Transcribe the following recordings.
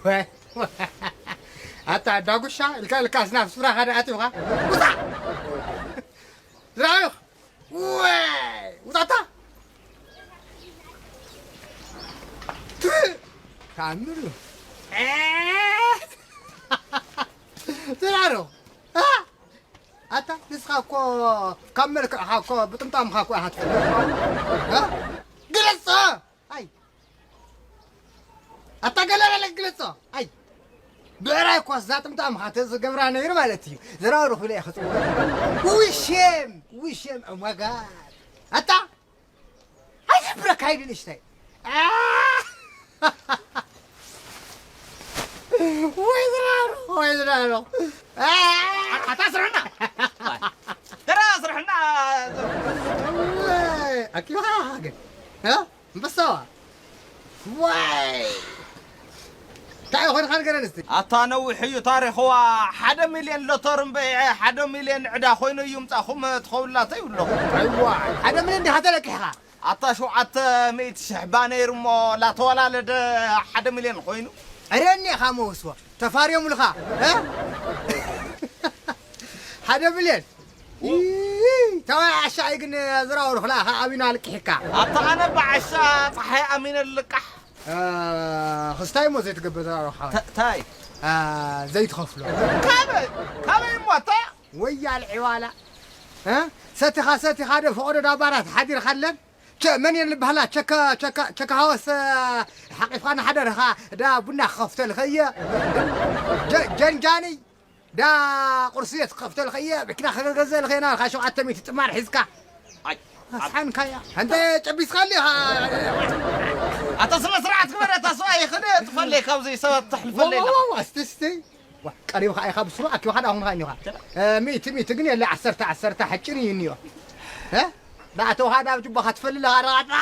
ወይ፣ ኣታ ዳጉሻ፣ ኢልካ፣ ኢልካ፣ ስናብ ሱራኻ ደኣ ኣቲኻ። ውጻእ! ዝረኣዩኽ! ወይ! ውጻእታ! ት-፣ ተኣምር እዩ። ኤ! ዝረኣዩ! እ! ኣታ ንስኻ እኮ ካብ መልክዕኻ እኮ ብጥምጣምኻ እኮ ኢኻ ትፈልጥ። እ? ግለጾ! ኣይ! ኣታ ገለ በለ ግለጾ! ኣይ! ብዕራይ እኮ እዛ ጥምጣምኻ ተዝገብራ ነይሩ ማለት እዩ። ዘራውሩ ክብለ እየ ክጽውዕ። ውይ ሼም! ውይ ሼም! ኦ ማይ ጋድ! ኣታ! ኣይሕብረካ ኢሉ ንእሽተይ። ኣ! ወይ ዝራሮ፣ ወይ ዝራሮ። ኣ! ኣታ ስርሕና። ተራ ስርሕና። ወይ፣ ኣኪባ ግን። እ? ኣንበሳዋ። ወይ! እንታይ ኮይንካ ንገረኒ እስቲ? ኣታ ነዊሕ እዩ ታሪኽዋ። ሓደ ሚልዮን ሎተሪ እምበይዐ፣ ሓደ ሚልዮን ዕዳ ኮይኑ እዩ ምጻኹም ትኸውላተይ ይብሎ። ኣይዋ፣ ሓደ ሚልዮን ዲኻ ተለቂሕኻ? ኣታ ሸውዓተ ሚእቲ ሽሕ ባነይሩ እሞ ላተዋላለደ ሓደ ሚልዮን ኮይኑ። ዕረ እኒኻ መወስዋ፣ ተፋርዮምልኻ፣ እ? ሓደ ሚልዮን? ኢይ፣ ተዋይ ዓሻ እዩ ግን ዝራወርኹ ለኣኻ ኣቢና ልቅሒካ። ኣታ ኣነ ብዓሻ ጸሓይ ኣሚነ ልቃሕ። እ፣ ክስታይ እሞ ዘይትገብር ዝራወርኻ። ታ-፣ ታይ? እ፣ ዘይትኸፍሎ። ካበይ? ካበይ እሞ ኣታ? ወያል ዒዋላ። እ? ሰቲኻ ሰቲኻ ዶ ፈቐዶ ዳባራት ሓዲርካለን? ቸ-፣ መን እየን ልበሃላ? ቸካ፣ ቸካ፣ ቸካ ሃወስ፣ እ፣ ሓቂፍካ ንሓደርኻ ዳ ቡና ክኸፍተልኸ እየ። ጀ-፣ ጀንጃኒ። ዳ ቁርሲ ክትከፍተልካ እየ፣ መኪና ከገዘልካ ኢና ኢልካ ሸውዓተ ሚእቲ ጥማር ሒዝካ። ኣይ፣ ኣስሓንካያ። እንተ ጨቢስካሉ ኢኻ። ኣታ ስነ ስርዓት ግበር፣ ኣታ ሰብኣይ፣ ይኽእል ጥፈለይ ካብዚ ሰባት ተሕልፈለይ ኢኻ። ዋው፣ ዋው፣ እስቲ፣ እስቲ። ዋ፣ ቀሪብካ ኢኻ ብስሩ፣ ኣኪብካ ዳ ሁንካ እኒኻ። እ፣ ሚእቲ፣ ሚእቲ ግን የለ፣ ዓሰርተ፣ ዓሰርተ ሓጭን እዩ እኒኦ። እ? ዳ ኣተውኻ ዳ ኣብ ጅባኻ ትፈልል ኢኻ፣ ዳ፣ ዳ።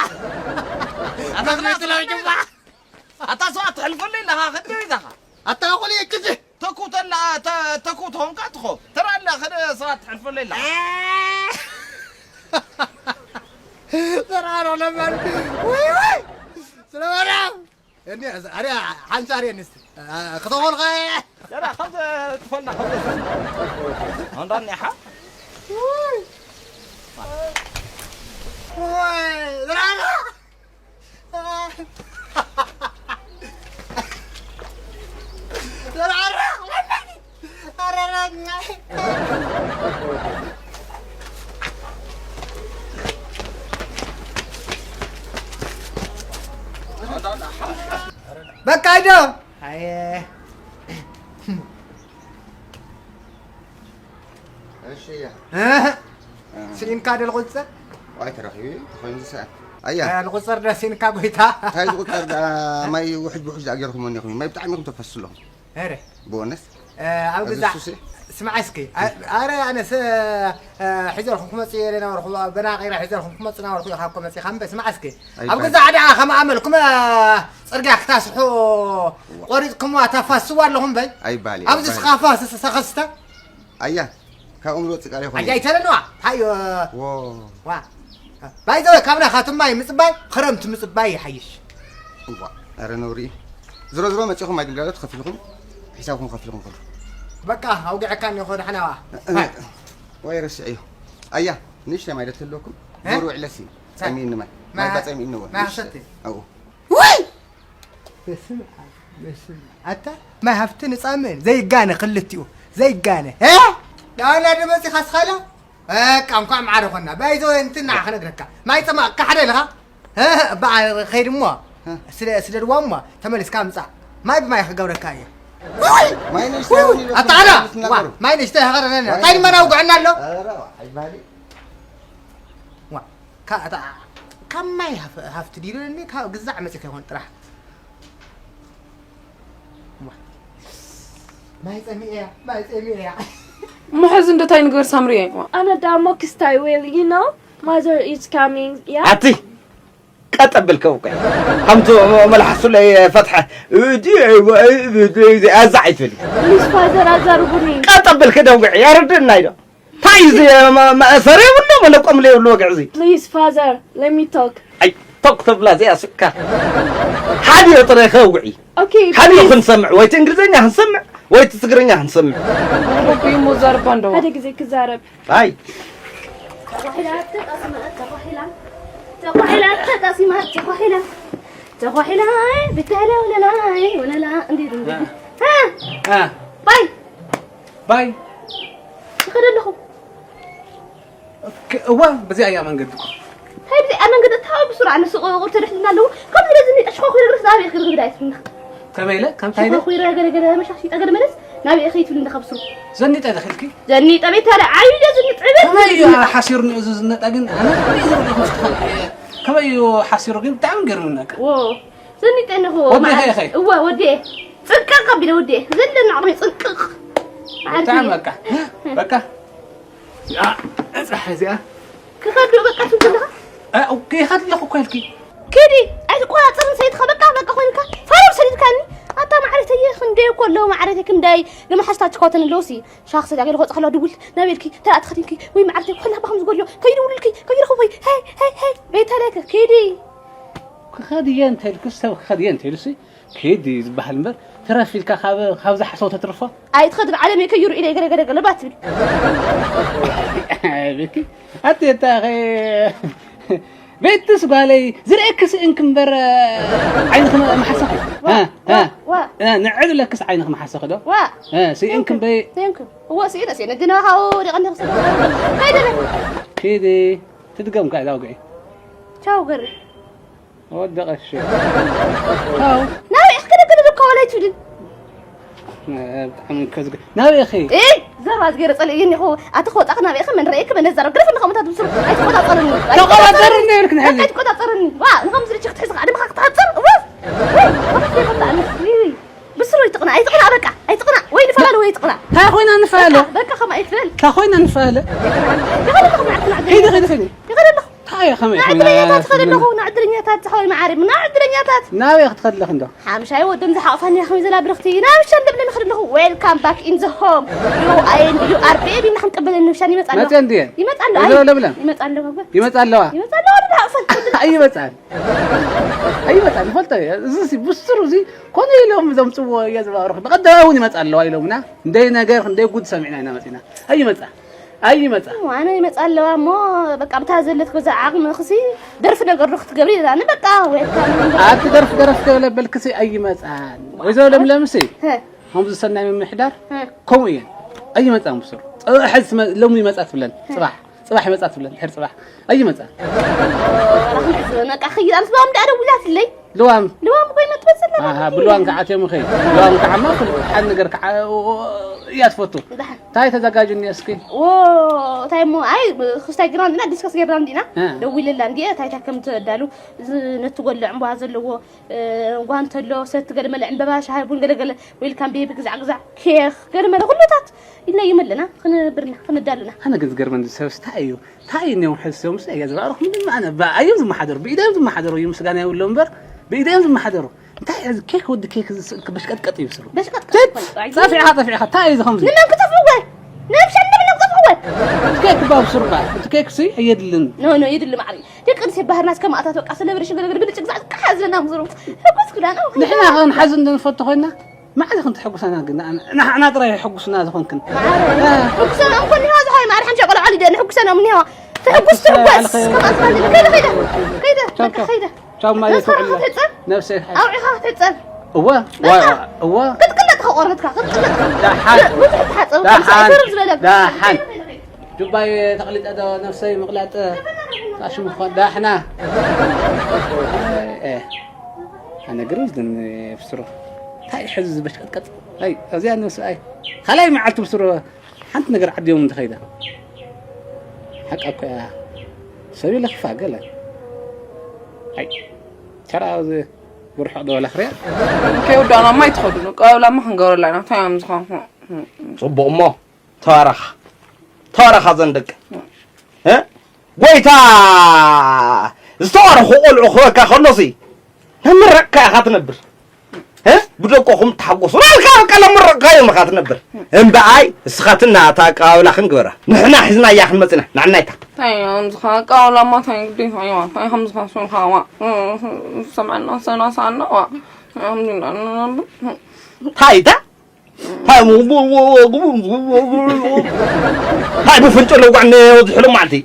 ኣታ ስነ ስርዓት ግበር። ኣታ ሰባት ተሕልፈለይ ኢኻ፣ ከደው ኢኻ። ኣታ ኹሉ የክፍህ። ተኩተላ፣ ተ-፣ ተኩት ሆንካ ትኾ። ተራላ፣ ኸደ ሰባት ትሕልፈለይ ኣላ። ተራሮ ለማን። ውይ፣ ውይ። ስለማርያም። እኔ፣ ኣረ፣ ሓንሳር የንስቲ። አ፣ ከተኾልኻ። ደራ፣ ከምዚ ትፈልና፣ ከምዚ። ኣንዳኒ ሓ? ውይ። ውይ፣ ተራሮ። በቃ ሂዶ። ኣየ። እሺ፣ እያ። እህ። እህ። ስኢንካ ዶ ልቑጽር? ዋይ፣ ተረኺቡ ተኾይኑ ዝሰኣን። ኣያ። እ፣ ልቑጽር ዶ ስኢንካ ጎይታ? እንታይ ዝቑጸር ደኣ? ማይ ውሕጅ ብውሕጅ ደኣ ገይርኩሞ እኒኹም። ማይ ብጣዕሚ ኢኹም ተፈስሱ ኣለኹም። ኧረ። ብእውነት። እ፣ ኣብ እዚ ገዛ ሱሲ? ስማዕ እስኪ። እ። ኣ-፣ ኣረ ኣነስ፣ እ፣ ሒዘልኩም ክመጽእ እየ ነበርኩ። በናቂራ ሒዘልኩም ክመጽእ ነበርኩ ኢኻ እኮ መጺኻ እምበር ስማዕ እስኪ። ኣይ፣ ኣብ ባይ። ገዛ ዓዲ ከማኣመልኩም፣ እ፣ ጽርግያ ክታስሑ ቆሪጽኩምዋ ታፋስዋ ኣለኹም በይ። ኣይባል እዩ፣ ኣብዚ ኣይባል። ስኻፋ ስ-፣ ስ-፣ ሰኸስተ። ኣያ፣ ካብ እምሮ ጽቃል ይኾን ኣያ እዩ። ኣይተለንዋ። ሃዮ። ዎ። ዋ። ባይ ዘ ወይ ካብና ካቱም ማይ ምጽባይ፣ ክረምቲ ምጽባይ ይሓይሽ። እዋ፣ ኣረ ነውሪ እዩ። ዝሮ ዝሮ መጺኹም ማይ ድንጋሎ ትኸፍልኹም፣ ሒሳብኩም ከፍልኹም ከሎ። በቃ፣ ኣውግዐካ እኒኹ፣ ደሕና ዋ። እ-፣ ሃይ። ወይ ረስዕዮ። ኣያ፣ ንእሽተይ ማይ ዶ ትህልወኩም? እ? ዞር ውዕለሲ። ሳ-፣ ጸሚእኒ ማይ። ማይ ማይ ባ ጸሚእኒ እወ። ማይ ንእሽተይ። ሰቲ። ኣዎ። ውይ! በስመ ኣብ፣ በስመ ኣብ። ኣታ፣ ማይ ሃፍቲ ንጻምእ፣ ዘይጋነ ክልቲኡ፣ ዘይጋነ። እ? ዳና ዶ መጺኻ ስኻላ? በቃ፣ እንኳዕ ማዕረ ኾና። ባይዞ፣ እንትን ንዓ ክነግረካ። ማይ ጸማእ፣ ካሕደ ኢልኻ? እ፣ በዓ፣ ኸይድ እሞ። እ። ስለ፣ ስለ ድዋ እሞ፣ ተመሊስካ ምጻእ። ማይ ብማይ ክገብረካ እየ። ውይ! ማይ ንእሽተይ ውይ! ይኹን ኢልኩም ኣታ ኣላ! ትናገሩ። ዋ፣ ማይ ንእሽተይ ሃገረና። ማይ እንታይ ድማ ናውግዐና ኣሎ? ኧረ፣ ዋ፣ ኣይባሊ። ዋ፣ ካ-፣ እታ-፣ ካብ ማይ ሃፍ-፣ ሃፍቲ ዲሉኒ፣ ካብ ግዛዕ መጺእ ከይኮን ጥራሕ። ዋ። ማይ ጸሚኤያ፣ ማይ ጸሚኤያ። እሞ ሕዚ እንታይ ንግበር ሳምሪየ? ኣነ ዳሞ ክስታይ ዌል፣ you know, mother is coming, yeah? ኣቲ ቀጥ ኣብል ከውቅዕ። ከምቲ መልሓሱ ላይ ፈትሐ። እዲ፣ እዲ፣ እዲ፣ ኣዛ ኣይትበል። ፕሊዝ ፋዘር ኣዛርቡኒ። ቀጥ ኣብል ከደውቅዕ። ያረድና ኢዶ። እንታይ እዩ እዚ መ-፣ መእሰሪ የብሉ፣ መለቆምለ የብሉ ወግዒ እዚ። Please father, let me talk. ኣይ፣ ቶክ ተብላ እዚኣ ስካ። ሓደ ጥረ ከውዒ። ኦኬ፣ ሓደ please። ክንሰምዕ፣ ወይ እቲ እንግሊዝኛ ክንሰምዕ፣ ወይ እቲ ትግርኛ ክንሰምዕ። ረቢ እሞ ዛርባ እንደው። ሓደ ግዜ ክዛረብ። ኣይ፣ ተኳሒላ ተጣሲማ ተኳሒላ ተኳሒላ ተጣሲማ ተኳሒላ ተኳሒላ ብታለ ወለላ ወለላ እንዴት እንዴት እ፣ ባይ ባይ ትኸደ ኣለኹ ኦኬ፣ እዋ በዚኣ እያ መንገድኩም። ታይ ብዚኣ መንገዲ እታወ ብስሩ ኣነ ሱቕ ቁርተ ድሕልና ኣለዎ ካብ ዝለ ዝኒ ጠሽኮ ኩለ ግርስ ዛቤ ክርግዳ ይስምና ከመይ ኢለ ከምታይ ኢለ ሽኮ ኩለ ገለ ገለ መሻሽ ይጠገል መለስ ናብየ ከይትብሉ እንደ ከብስሩ ዘኒጠ ደኺልኪ ዘኒ ጠቤት ያለ ዓዩ ደ ዝኒ ጥዕበት ከመይ እዩ ሓሲሩ ንእዙ ዝነጣ ግን ኣነ ከመይ ዝበልኩ ከመይ እዩ ሓሲሩ ግን ብጣዕሚ ገርምናካ ዎ ዘኒጠ ነኹ ወዲ ኸይ ኸይ? እወ ወዲ ጽንቅቕ ኣቢለ ወዲ ዘለና ዓቕሚ ጽንቅቕ ብጣዕሚ በቃ በቃ እዚኣ እፅራሕ እዚኣ ክኸዱ በቃ ትብልኻ ከይኸድ ኣለኹ እኮ ኢልኪ ኪዲ ኣይትቆፃፀርን ሰይድካ በቃ በቃ ኮይንካ ፋሮም ሰዲድካኒ ኣታ ማዕረተየ ክንደይ እኮ ኣለዉ ማዕረተይ ክንደይ ንመሓዝታ ትኳተን ኣለዉ ሲ ሻኽ ሰዲ ኣገለ ክወፅእ ከለዋ ድውል ናበይ ኢልኪ ተራ ተኸዲንኪ ወይ ማዕረተይ ኩላ ባኹም ዝጎድሎ ከይድውልልኪ ከይረኽቦይ ሄይ ሄይ ሄይ በይተለክ ኪዲ ክኸድ እየ እንተ ኢልኩ ሰብ ክኸድ እየ እንተ ኢሉሲ ኪድ እዩ ዝበሃል እምበር ትረፍ ኢልካ ካብ ካብዛ ሓሰው ተትርፎ ኣይትኸድን ዓለም እየ ከይሩ ኢለ ገለ ገለ ገለ ባ ትብል ቤኪ ኣቴታ ቤትስ ጓለይ ዝርእየኪ ስእንክ እምበር ዓይንክ መሓሰኺ ዋ ንዕድ ለክስ ዓይንክ መሓሰኺ ዶ ዋ ስእንክ እምበይ ቴንክ እዎ ስኢነ ስኢነ ግና ካብኡ ዲቐኒ ክስደ ከይደለ ኪዲ ትድገም ካ ዳውግዒ ቻው ገሪ ወደቐ እሺ ቻው ናበይ ኢኺ ክነግር እኮ ወላ ኣይትብልን ብጣዕሚ ከዝግ ናበይ ኢኺ እይ ዘርባ ዝገይረ ጸልእየኒ ኢኹ ኣቲ ክወጣኺ ናበይ ኢኺ መን ረእየኪ መን ዘረብ ግደፍ ንኸምታት ብስሩ ኣይትቆጻጸርኒ ተቆጻጸርኒ ኢልክን ሕዚ ኣይትቆጻጸርኒ ዋ ንኸም ዝልችክ ትሕዚ ከዓ ድምኻ ክትሓጽር እወ ብስሩ ይትቕና ኣይትቕና በቃ ኣይትቕና ወይ ንፈላለ ወይ ይትቕና እንታይ ኮይና ንፈላለ በቃ ከምኣ ይትበል እንታይ ኮይና ንፈላለ ይኸደልኹ ማዕርትና ከይደ ከይደ ከይደ ይኸደልኹ እንታይ ከመይ ንዕድለኛታት ትኸደለኹ ንዕድለኛታት ዝሓወይ መዓሪ ንዕድለኛታት ናበይ ክትኸድለኽ እንዶ ሓምሻይ ወደም ዝሓቕፋኒ ከመይ ዘላ ብርኽቲ ናብ ሸንደብ ለምኽደለኹ welcome back in the home you are and you are baby እና ክንቀበለኒ ብሻን ይመጻ ኣለዋ መፅአ እንድየን ይመጻ ኣለዋ እዞ ለብለን ይመጻ ኣለዋ ይመፃ ኣለዋ ይመጻ ኣለዋ ወደ ሓቕፈን ኣይመፃን ኣይመፃን ይፈልጠ እዚ ሲ ብስሩ እዚ ኮነ ኢሎም ዘምፅዎ እየ ዝባርኹ ብቐዳማይ እውን ይመፃ ኣለዋ ኢሎምና እንደይ ነገር እንደይ ጉድ ሰሚዕና ኢና መፂና ኣይመፃ ኣይመፃ ዋና ይመፃ ኣለዋ እሞ በቃ ብታ ዘለት ገዛ ዓቕሚ ክሲ ደርፊ ነገር ዶ ክትገብሪ ኢላኒ በቃ ወይ ኣብቲ ደርፊ ደረፍ ገለበልክሲ ኣይመፃን ወይዘሮ ለምለምሲ ከምዚ ሰናይ ምምሕዳር ከምኡ እየን ኣይመፃን ብስሩ ፅባሕ ሎሚ ይመፃ ትብለን ፅባሕ ፅባሕ ይመፃ ትብለን ድሕር ፅባሕ ኣይመፃን በቃ ከይዳ ምስ ባም ዳ ደውላትለይ ልዋም ልዋም ኮይና ትመፅእ ኣሃ፣ ብልዋም ከዓ ኣትዮም ኸይ ልዋም ከዓ ማ ሓደ ነገር ከዓ እያ ትፈቱ እንታይ ተዘጋጅኒ እስኪ ዎ እንታይ ሞ ኣይ ክስታይ ጌርና እንዲና ዲስከስ ጌርና እንዲና እ። ደዊለላ እንዲ እንታይ እንታይ ከም ትዳሉ እዚ ነቲ ጎሎ ዕምባ ዘለዎ እ፣ ጓንተ ኣሎ ሰቲ ገለመለ ዕምበባ ሻሂ ቡን ገለገለ ዌልካም ቤቢ ግዛዕ ግዛዕ ኬክ ገለመለ ኩሉታት ኢልና ይመለና ክንብርና ክንዳሉና ኣነ ግን ዝገርመኒ ሰብስ እንታይ እዩ እንታይ እዩ እኒኦም ሕዚ ሰብስ እያ ዝባረኹ ምንም ኣነ ባ- ኣዮም ዝመሓደሩ ብኢደዮም ዝመሓደሩ እዩ ምስጋና የብሎ እምበር ብኢደዮም ዝመሓደሩ እንታይ ሕዚ ኬክ ወዲ ኬክ ዝስእልክ በሽቀጥቀጥ ይብስሩ በሽቀጥቀጥ ትት ይኮን? ጸፊዕኻ ጠፊዕኻ እንታይ እዩ ዝኸምዚ ንመን ክጠፍእወ ነብሻ ንብሎም ጠፍእወ ኬክ ባብ ስሩባ እቲ ኬክ ሲ ኣየድልን ኖ ኖ ይድሊ ማዕሪ ደቂ ኣንስትዮ ባህርና እስከ ማእታት በቃ ስለብሬሽን ገለገለ ብልጭ ግዛዕ ዝቃሓ ዝለና ምዝሩ ሕጉስ ክዳን ንሕና ክንሓዝ እንድንፈቱ ኮይና ማዕረ ክንትሕጉሳና ግን ንዓና ጥራይ ሕጉስና ዝኾንክን ሕጉሰን ኣንኮ ኒዋ ዝሓይ ማዕሪ ሓምሻ ቆልዓ ሊደ ንሕጉሰን ኣም ኒዋ ትሕጉስ ትሕጎስ ከማስማኒ ከይደ ከይደ ከይደ በቃ ከይደ ቻው ማለት ነስኻ ውዕለ ክትሕጸብ ነፍሰይ ኣውዒኻ ክትሕጸብ እወ ዋይ እወ ክትቅለጥ ከቆርበትካ ክትቅለጥ ዳሓን ብዙሕ ትሓጸብ ዳሓን ከምሳይፈር ዝበለ ዳሓን ዱባይ ተቕሊጠ ዶ ነፍሰይ ምቕላጥ ታሽሙ ኾን ዳሕና ኣነ ግርም ዝደን ብስሩ እንታይ ሕዚ ዝበሽቀጥቀጥ ኣይ ኣብዚኣ ነብሲ ኣይ ካልኣይ መዓልቲ ብስሩ ሓንቲ ነገር ዓዲዮም እንተኸይዳ ሓቃ እኮ እያ ሰብ ይለኽፋ ገለ ኣይ ተራ ኣብዚ ብርሑቕ ዶ ወላ ክሪኣ ከይወዳእና ማይ ትኸዱ ቀብላማ ክንገብረላ ኢና እንታይ እዮም ዝኾንኩ ፅቡቕ እሞ ተባረኻ ተባረኻ ዘን ደቂ እ? ጎይታ ዝተባረኹ ቆልዑ ክበካ ከሎሲ ነምረቕካ ኢኻ ትነብር እ? ብደቆኹም ተሓጎሱ ናልካ በቃ ለምረቕካዮም ኢኻ ትነብር እምበኣይ እስኻትና እታ ኣቀባብላ ክንግበራ ንሕና ሒዝናያ ክንመፅና ንዕናይታ እንታይ እዮም ዝኾነ ቀብላማ እንታይ ግዴታ እዩዋ እንታይ ከም ዝኾነ ስልካዋ ሰምዐና ሰናሳና ዋ ሃይታ ሃይ ብፍንጭ ለጓዕ ነዝሕሉ ማዕልቲ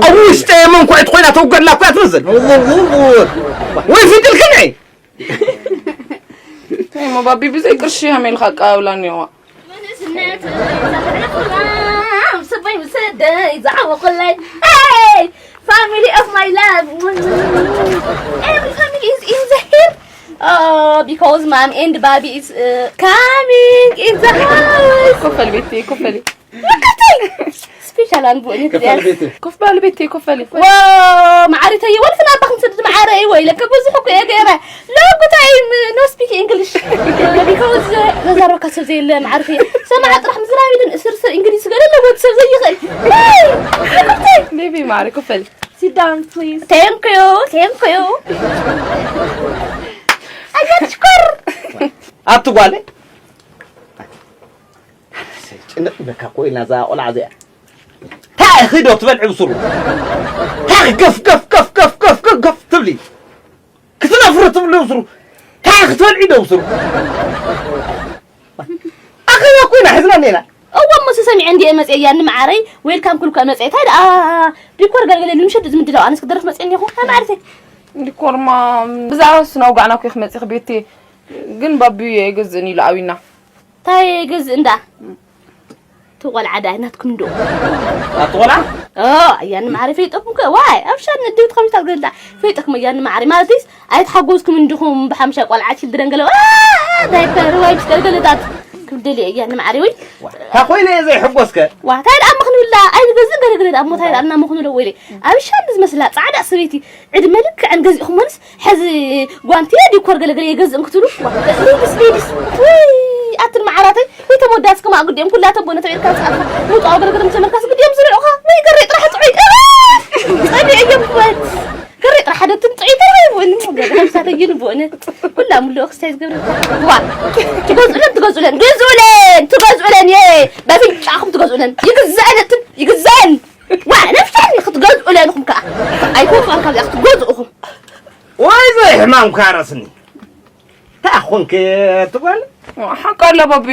ኣብ ውሽጢ መንኮዕቲ ኮይና ተውገላ እኮ እያ ትመስል። ወይ ፍንጭል ክንዒ ተይሞ ባቢ ብዘይ ቅርሺ ሃሜልካ ኣቀባብላ እኒዋ መንእስነት ዘሕለፍኩላ ሰበይ ምስ ሰደይ ዝዓወኹለይ Hey! Family of my love! Every family is in the here! Oh, because mom and baby is uh, coming in the house! ኮፈል ቤቴ ኮፈሊ Look at it! Special and bonus there. ኮፍ በል ቤቴ ኮፈሊ Wow! ማዓሪተይ ወልፍና ኣባኽን ስድድ ማዓረይ ወይለከ ብዙሕ እኮ እየ ገይረ Look time no speak English because ተዛረብካ ሰብ ዘየለ ማዓሪተይ ሰማዓ ጥራሕ ምዝራብ ኢልን እስርስር እንግሊዝ ገለ ለወድ ሰብ ዘይኽእል Hey! Look at it! ቤቢ ማሪ ኮፈሊ Sit down, please. Thank you, thank you. ኣያት ሽኮር ኣቲ ጓለይ ጭንቕ በካ ኮይና እዛ ቆልዓ እዚኣ እንታይ ኢኺ ዶ ትበልዒ ብስሩ እንታይ ገፍ ገፍ ገፍ ገፍ ገፍ ገፍ ገፍ ትብሊ ክትነፍሩ ትብሊ ብስሩ እንታይ ክትበልዒ ዶ ብስሩ ኣኸና ኮይና ሕዝና ኔና እዋ እሞ ሰሚዐ እንዲየ መፅየ እያ ንምዓረይ ዌልካም ኩልኳ መፅየ እንታይ ደኣ ዲኮር ገልገለ ንምሸት ዝምድላው ኣነስ ክደርፍ መፅየ እኒኹ ማዕርተይ ዲኮርማ ብዛዕባ ስናውጋዕና ኮ ክመፅእ ክቤቴ ግን ባብዩ የገዝእን ኢሉ ኣዊና ታይ ገዝእ እንዳ ትቆልዓ ዳ ናትኩም እንዶ ኣትቆልዓ ኦ ኣያ ንምዓረ ፈይጠኩም ከ ዋይ ኣብ ሻን ንድብት ከምታ ገላ ፈይጠኩም ኣያ ንምዓረ ማለትስ ኣይትሓጎዝኩም እንዲኹም ብሓምሻ ቆልዓ ችልድረን ገለ ዳይፐር ወይ ምስ ገለገለታት ክብደል እያ ንምዓረ ወይ ታ ኮይነ እየ ዘይሕጎስከ ዋ ታይ ደኣ ምኽንብላ ኣይንገዝእ ገለገለ ደኣ ሞ ታይ ደኣ እና ምኽንብሎ ወይለ ኣብ ሻን ዝመስላ ጻዕዳ ሰበይቲ ዕድመ ልክዐን ገዚእኹሞንስ ሕዚ ጓንቲ ዲኮር ገለገለ የገዝእ ክትብሉ ሌዲስ ሌዲስ ኣትን መዓራተይ ወይ ተመወዳስ ከማ ግዲኦም ኩላ ተቦነ ተቤርካ ዝኣልካ ሙጣ ገለገለ ምተመልካስ ግዲኦም ዝሪዑኻ ወይ ገሬ ጥራሕ ጥዑይ ጸኒዐ እዮም ክወት ገሬ ጥራሕ ሓደ ትምጥዒ ተባይ ወን ገለ ምሳተ ይን ቦነ ኩላ ሙሉ ክስታይ ዝገብረ ዋ ትገዝኡለን ትገዝኡለን ገዝኡለን ትገዝኡለን የ በፍንጫኹም ትገዝኡለን ይግዛእነትን ይግዛእን ዋ ነፍሳኒ ክትገዝኡለን ኢኹም ከኣ ኣይኮንኩን ካብዚኣ ክትገዝኡ ኢኹም ወይ ዘይ ሕማም ካረስኒ እንታይ ኮንክ ትጓል ሓቃ ኣላ ባቢ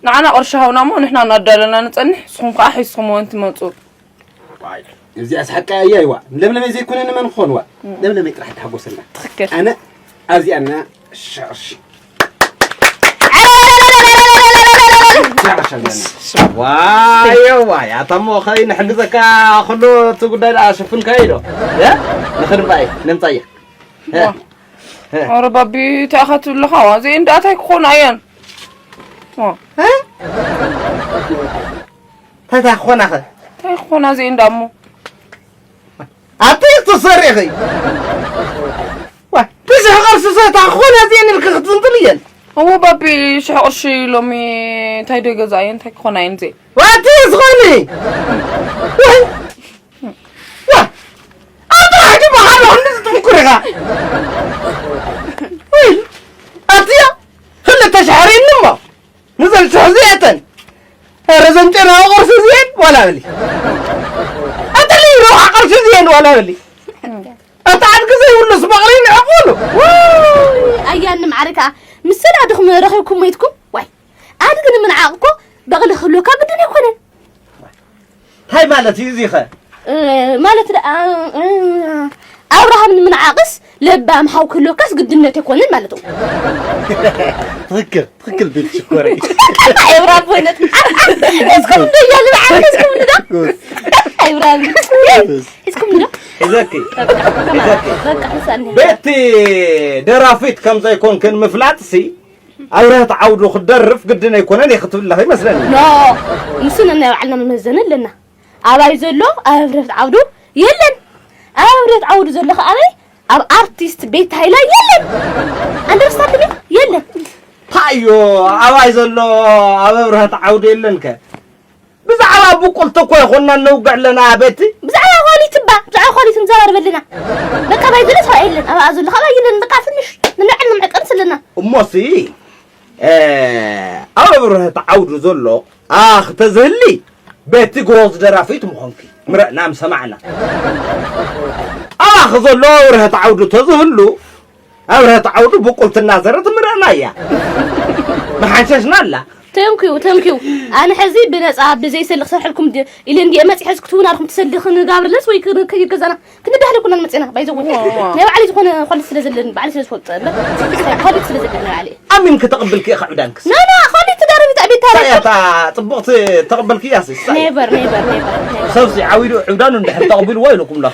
ንዓና ቅርሺ ሃውና እሞ ንሕና እናዳለና ንፀንሕ ንስኹም ከዓ ሒዝኹም እውን ትመፁ እዚኣስ ሓቃ እያ ይዋ ለምለመይ ዘይኮነ ንመን ክኾን ዋ ለምለመይ ጥራሕ ተሓጎሰና ትኽክል ኣነ ኣብዚኣና ሸርሺ ዋዮ ዋይ ኣታ እሞ ኸይ ንሕግዘካ ከሎ እቲ ጉዳይ ደኣ ሸፍንካ ኢዶ ንኽድምባይ ነምፃየ ኧረ ባቢ እንታይ ኢኻ ትብለኻ ዋ እዚአን ደኣ እንታይ ክኾና እየን እንታይ ክኾና ኸ እንታይ ክኾና እዚአን ደኣ እሞ ኣቲ ትሰሪኺ ብዙሕ ቅርሲ ሰታ ክኾና እዚአን ኢልክ ክትንጥል እየን እሞ ባቢ ሽሕ ቅርሺ ሎሚ እንታይ ዶ ገዛእየ እንታይ ክኾና እየን እዚአን ዋቲ ዝኾኒ ኣንተ ሕጂ ብሓሎ ክንዲ ዝጥምኩር ኢኻ ኣትያ ክልተ ሽሕሪ እሞ ንዘን ሽሕ ዝየተን ኧረ ዘን ጨና ቅርሲ ዝየን ዋላ በሊ ኣተሊ ረብሓ ቅርሲ ዝየን ዋላ በሊ ኣንተ ዓድጊ ዘይብሉስ በቕሊ ንዕቑሉ ኣያኒ ማዕረ ከዓ ምስ ሰላድኹም ረኺብኩም ሞይትኩም ዋይ ኣድጊ ንምንዓቕ እኮ በቕሊ ክህልወካ ግድን ኣይኮነን እንታይ ማለት እዩ እዚኸ ማለት ደኣ ኣብርሃም ንምንዓቕስ ለባም ሓው ክህልወካስ ግድነት ኣይኮነን ማለት እዩ ትክክል ትክክል ቤት ሽኮረ ኤብራም ኮይነት እስኩም እንዶ እያሉ በዓል እስኩም እንዶ ኤብራም እስኩም እንዶ እዘኪ በቃ ምሳኒ ቤቲ ደራፊት ከም ዘይኮንክን ምፍላጥ ሲ ኣብረህት ዓውዱ ክደርፍ ግድን ኣይኮነን እየ ክትብለኺ ይመስለኒ ኖ ንሱ ነናይ ባዕልና መመዘኒ ኣለና ኣባይ ዘሎ ኣብረህት ዓውዱ የለን ኣብረህት ዓውዱ ዘሎ ከኣበይ ኣብ ኣርቲስት ቤት ሃይላ የለን ኣንደርስታንድ የለን ታዮ ኣባይ ዘሎ ኣብ ኣብረህት ዓውዱ የለን ከ ብዛዕባ ብቁልቲ እኮ ይኮና ነውግዕ ኣለና ኣበቲ ብዛዕባ ኳሊቲ እባ ብዛዕባ ኳሊቲ ንዘራርብ ኣለና በቃ ባይ ዝለ ሰብኣ የለን ኣብኣ ዘሎ ካብኣ ይለን በቃ ትንሽ ንምዕን ንምዕቀንስ ኣለና እሞሲ ኣብ ኣብርሀት ዓውዱ ዘሎ ኣኽ ተዝህሊ በቲ ግሮዝ ደራፊት ምኾንኪ ምረእና ምሰማዕና ኣባኺ ዘሎ ኣብርሀት ዓውዱ ተዝህሉ ኣብረህት ዓውዱ ብቁልትና ዘረ ትምረና እያ። መሓንሸሽና ኣላ። ተንኩዩ ተንኩዩ። ኣነ ሕዚ ብነፃ ብዘይሰሊ ክሰርሐልኩም ድ- ኢለ እንዲየ መፂ ሕዚ ክትውን ኣልኩም ትሰሊ ክንጋብርለስ ወይ ክን- ከይገዛና ክንዳህለ ኩና መፅና ባይዘው ናይ ባዕሊ ዝኾነ ኳሊቲ ስለ ዘለኒ ባዕሊ ስለ ዝፈልጥ እምበር ኳሊቲ ስለ ዘለኒ ባዕሊ። ኣሚን ክተቕብል ክኢኻ ዕብዳንክስ። ና ና ኳሊቲ ዳረቢ ታቢታ ታያታ ጽቡቕቲ ተቕበልክያስ። ኔቨር ኔቨር ኔቨር። ሰብሲ ዓዊዱ ዕብዳኑ እንድሕር ተቕቢልዎ ኢልኩም ላ።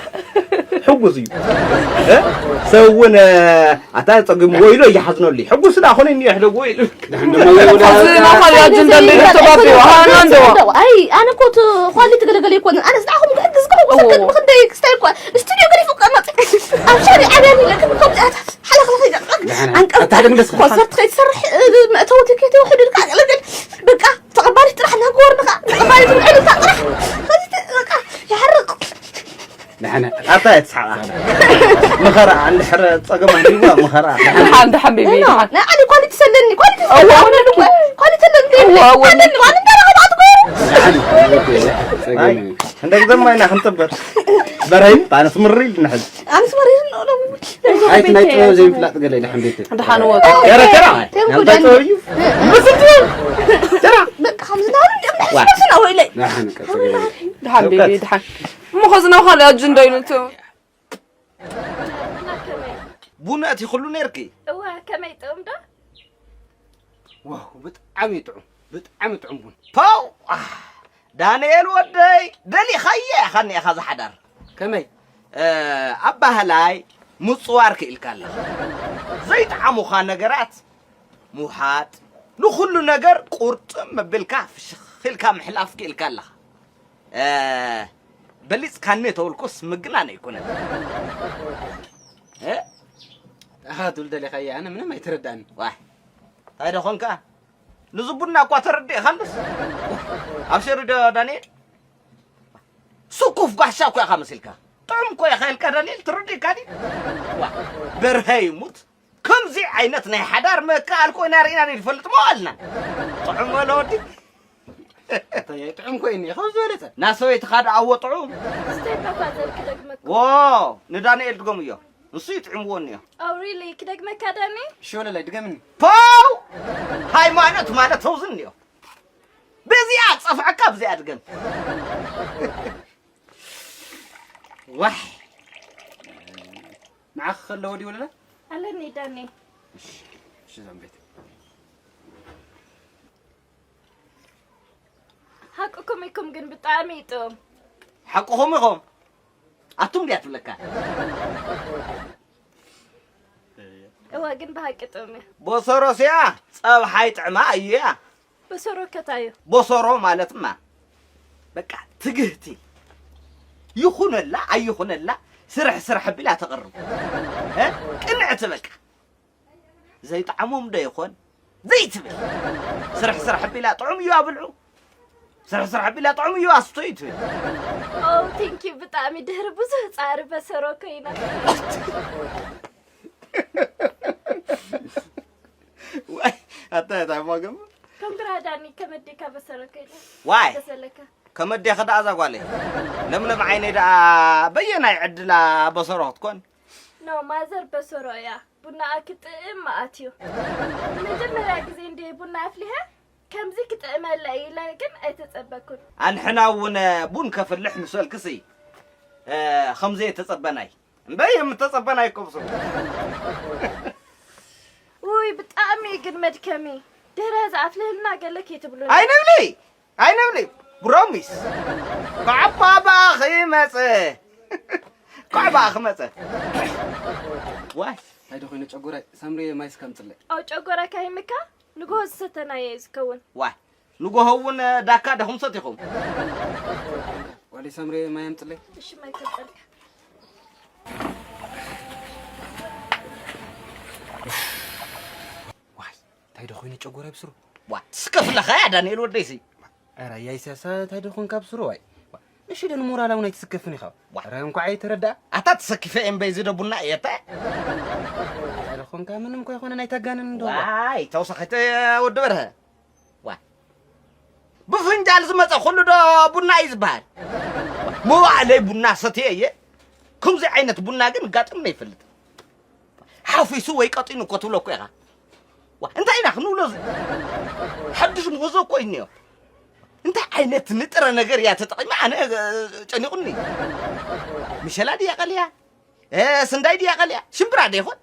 ሕጉስ እዩ። እ? ሰብ እውን ኣታ ጸጊሙ ወይሎ ይሓዝነሉ። ሕጉስ ዳ ኾነ እንዲዮ ሕደግ ወይሉ። እዚ ናኻ ኣጀንዳ እንደ ተባቢዮ ሃና እንደዋ። ኣይ ኣነ እኮ እቲ ኳሊቲ ገለገለ ይኮን ኣነ ዝዳኹም ክሕግዝ ከው ሰከት ብክንደይ ክስታይ እኮ ስቱዲዮ ገሪፉ ቀመጥ ኣብ ሻሪ ዓብያን ይለክም ከምዚኣታት ሓለኽለኽ ይደቅቅ ኣንቀፍ ኮንሰርት ከይትሰርሕ መእተዊ ትኬት ይውሕድ ኢልካ ኣገልግል በቃ ተቐባሊት ጥራሕ ናጎርንኻ ተቐባሊት ውዕልካ ጥራሕ ከዚ በቃ ይሓርቕ ኣታ እየ ትስሓቓ። ምኸራ እንድሕር ጸገም ኣህልይዋ ምኸራ። ሓንቲ ሓቢቢ ናይ ዓሊ ኳሊቲ ሰለኒ ኳሊቲ ሰለኒ ኳሊቲ ሰለኒ ኣለኒ ዋን እንዳረኸባት ጎይሩ። እንደ ግዘማ ኢና ክንጥበር በረይ ኣነስ ምሪ ኢልና ሕዚ ኣነስ መሪር ነው። ኣይቲ ናይ ጥበብ ዘይምፍላጥ ገለ ኢለ ሓምቤት ድሓን ወጡ። ገረ ገረ ናምታይ ጥበብ እዩ። ምስል ጥበብ ገረ በቃ ከምዚ ናሉ እንደምሕስስና ወይለይ ድሓን ቀጽ ድሓን ቤቢ ድሓን እሞ ኸዚ ናብ ካልእ ኣጀንዳ ኢሉ እቱ ቡን ኣእቲኽሉ ነይርኪ? እወ፣ ከመይ ጥዑም ዶ? ዋው፣ ብጣዕሚ ጥዑም፣ ብጣዕሚ ጥዑም ቡን። ፓው! ኣህ፣ ዳንኤል ወደይ፣ ደሊኻያ ኢኻ እኒኤኻ ዝሓዳር። ከመይ? እ፣ ኣባህላይ ምጽዋር ክኢልካ ኣለኻ። ዘይጠዓሙኻ ነገራት ምውሓጥ፣ ንኹሉ ነገር ቁርጥም ኣቢልካ ፍሽኽ ኢልካ ምሕላፍ ክኢልካ ኣለኻ። እ፣ በሊጽካኒ ተበልኩስ ምግናን ኣይኮነን። እ? ኣኻ ትብል ደሊኻያ፣ ኣነ ምንም ኣይተረዳእን። ዋይ፣ እንታይ ዶ ኾንካ? ንዚ ቡና እኳ ተረዲእኻንስ? ኣብሽር ዶ ዳንኤል? ስኩፍ ጓሻ እኮ ኢኻ መሲልካ። ጥዑም እኮ ኢኻ ኢልካ ዳንኤል፣ ተረዲእካ ድዩ? ዋ፣ በርሀ ይሙት። ከምዚ ዓይነት ናይ ሓዳር መከኣል ኮይና ርኢና ንፈልጥ መዋልና። ጥዑም ወለ ወዲ። ኣታያይ ጥዑም ኮይኑ እዩ፣ ካብ ዝበለጸ። ናሰበይትኻ ደኣ ኣዎ ጥዑም። እስታይ ፓፓ ዘር ክደግመኩም። ዎ፣ ንዳንኤል ድገምዮ። ንሱ ይጥዕምዎ እኒኦ። Oh, really? ክደግመካ ዳኒ? እሺ፣ ወለላይ፣ ድገምኒ። ፖው! ሃይማኖት ማለት ተውዝን እኒኦ። በዚኣ ጸፍዐካ፣ ብዚኣ ድገም። ዋሕ! ንዓኺ ከለዎ ድዩ ወለላ? ኣለኒ ዳኒ። እሺ፣ እሺ፣ ዛምቤት። ሓቅኩም ኢኩም ግን ብጣዕሚ እዩ ጥዑም። ሓቅኹም ኢኹም። ኣቱም ድያ ትብለካ? እወ፣ ግን ብሓቂ ጥዑም እዩ። ቦሰሮስያ ጸብሓይ ጥዕማ እዩ እያ። በሰሮ ከታዩ። ቦሰሮ ማለትማ በቃ ትግህቲ ይኹነላ ኣይኹነላ ስራሕ ስራሕ ቢላ ተቕርብ እ? ቅንዕቲ በቃ ዘይጠዓሞም ዶ ይኾን ዘይትብል ስራሕ ስራሕ ቢላ ጥዑም እዩ ኣብልዑ ስራሕ ስራሕ ቢላ ጥዑም እዩ ኣስቶ እዩ ትብል Oh, thank you. ብጣዕሚ ድሕሪ ብዙሕ ጻዕሪ በሰሮ ኮይና። ዋይ ኣታ እታ ማገም ኮንግራ ዳኒ ከመዲካ በሰረከይለ ዋይ ተሰለካ ከመዴ ከዳ ኣዛ ጓለይ ለምለም ዓይነይ ደኣ በየናይ ዕድላ በሰሮ ክትኮን ኖ ማዘር በሰሮ እያ ቡና ክትጥእም ማኣትዩ መጀመርያ ግዜ እንደ ቡና ኣፍሊሐ ከምዚ ክጥእመላ ኢለ ግን ኣይተጸበኩን ኣንሕና እውን ቡን ከፍልሕ ምሰልክሲ ከምዘይ ተጸበናይ እምበይ የምተጸበና ይኮብሱ ውይ ብጣዕሚ ግን መድከሚ ድህረ ዝኣፍልህልና ገለ ከይትብሉ ኣይንብሊ ኣይንብሊ ብሮሚስ ኳዕባ ባኺ መጸ ኳዕባ ክመጸ ዋይ እንታይ ዶ ኮይነ ጨጎራይ ሳምሪ ማይ ስከምጽለ ኣብ ጨጎራ ካይምካ ንጎ ዝሰተናየ ዝከውን ዋይ ንጎሆ እውን ዳካ ደኹም ሰቲኹም ዋሊ ሰምሪ ማይ ኣምፅለይ እሺ ማይ ከብፀልካ ዋይ እንታይ ዶ ኮይኑ ጨጎራ ይብስሩ ዋ ትስከፍለኻ ያ ዳንኤል ወደይሲ ኧረ ያይስያስ እንታይ ዶ ኮንካ ብስሩ ዋይ እሺ ደን ሞራላውን ኣይትስከፍን ኢኻ ዋ ኧረ እንኳዕ ኣይተረዳእ ኣታ ተሰኪፈ እምበይ ዝደ ቡና እየተ እንታይ ዶ ኮንካ ምንም እኮ ይኾነ ናይ ተጋንን እንዶ ዋይ ተውሳኺተ ወዲ በርሀ ብፍንጃል ዝመፀ ኩሉ ዶ ቡና እዩ ዝበሃል መዋእለይ ቡና ሰትየ እየ ከምዚ ዓይነት ቡና ግን ጋጥምና ይፈልጥ ሓፊሱ ወይ ቀጢኑ እኮ ትብሎ እኮ ኢኻ። ዋ፣ እንታይ ኢና ክንብሎ እዚ? ሓድሽ ምህዞ እኮ እዩ እኒኦ። እንታይ ዓይነት ንጥረ ነገር እያ ተጠቒማ? ኣነ፣ እ፣ ጨኒቑኒ። ምሸላ ድያ ቀልያ? እ፣ ስንዳይ ድያ ቀልያ? ሽምብራ ዶ ይኾን?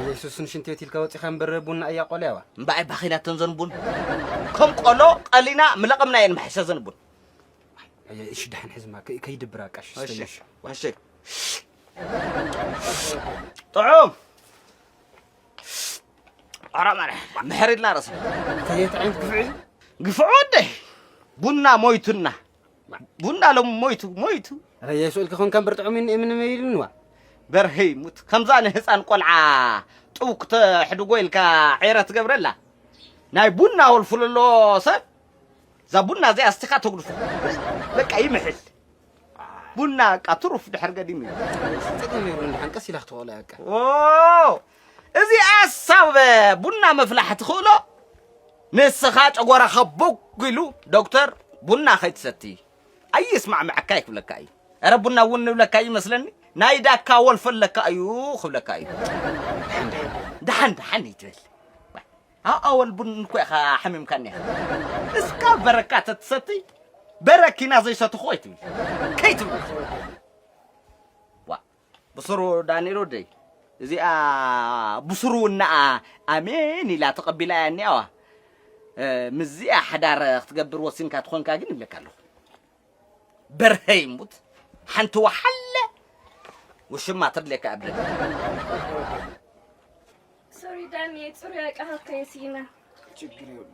የሱስ፣ ንሽንቲ ቤት ኢልካ ወጺኻ እምበር ቡና እያ ቆልያዋ። እምበኣይ ባኺናተን ዘንቡን። ከም ቆሎ ቀሊና ምለቐምና እየን መሐሸ ዘንቡን። ኣየ፣ እሺ፣ ደሓን ሕዝማ፣ ከ-፣ ከይድብራ፣ ቃሽ፣ እሺ፣ ስተይ፣ እሺ። እሺ። ጥዑም። ኣራ ማርያ፣ ምሕር ኢልና ርእስና። እንታይ ዓይነት ግፍዒ እዩ? ግፍዒ ወደይ፣ ቡና ሞይቱና። ቡና ሎም ሞይቱ፣ ሞይቱ። ኣረ፣ የሱኤል ክኾን ከም ብርጥዑም እየ፣ ምንም ኣይብልንዋ። በርሀይ ሙት፣ ከምዛ ንህፃን ቆልዓ ጥው ክተሕድጎ ኢልካ ዔረ ትገብረላ። ናይ ቡና ወልፍልሎ ሰብ፣ እዛ ቡና እዚኣ ኣስቲኻ ተጉድፎ። በቃ ይምሕል። ቡና በቃ ትሩፍ ድሕር ገዲም እዩ። ጸገም የብሉን፣ ደሓን ቀስ ኢላ ክትበላ በቃ። ኦ፣ እዚኣ ሳብ ቡና ምፍላሕ ትኽእሎ፣ ንስኻ ጨጎራኻ ቦግ ኢሉ ዶክተር ቡና ከይትሰቲ ኣይስማዕምዐካ እዩ ክብለካ እዩ። ኧረ ቡና እውን ንብለካ እዩ መስለኒ፣ ናይ ዳካ ወልፈለካ እዩ ክብለካ እዩ። ደሓን ደሓን ይትበል። ኣብ ኣወል ቡን እኮ ኢኻ ሓሚምካኒ ኢኻ። እስካ በረካ ተትሰትይ፣ በረኪና ዘይሰትኹ ኣይትብል። ከይትብል። ዋ፣ ብስሩ ዳንኤል ወደይ፣ እዚኣ ብስሩ እናኣ ኣሜን ኢላ ተቐቢላ እያ እኒኣዋ። እ፣ ምስዚኣ ሓዳር ክትገብር ወሲንካ ትኾንካ ግን ይብለካ ኣለኹ። በርሀ ይሙት፣ ሓንቲ ወሓለ ውሽማ ተድልየካ ኣብ ደገ። ሶሪ ዳኒ፣ ጽሩይ ኣቃሃብካዮ ሲኢና። ችግር የብሉም።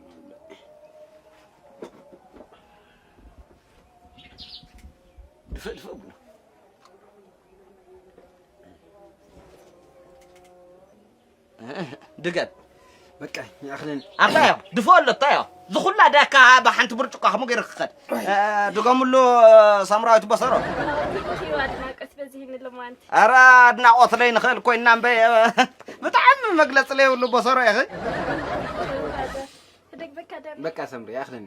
ድፍእ ድፍእ ብሎ። ድገም። በቃ፣ ይኣኽለኒ። ኣንታዮ፣ ድፍኦ ኣሎ፣ ኣንታዮ። ዝኹላ ዳካ ብሓንቲ ብርጭቆ ከምኡ ገይሩ ክኸድ። እ፣ ድገምሉ፣ ሳምራዊት በሰሮ። ቴንኪዩ፣ ኣድናቆት በዚህኒ ሎማንቲ። ኣረ፣ ኣድናቆት ለይ ንኽእል ኮይና እምበይ፣ እ፣ ብጣዕሚ መግለጺ ለይብሉ በሰሮ ኢኺ። ሕደግ በካ ደም። በቃ ሰምሪ፣ ይኣኽለኒ።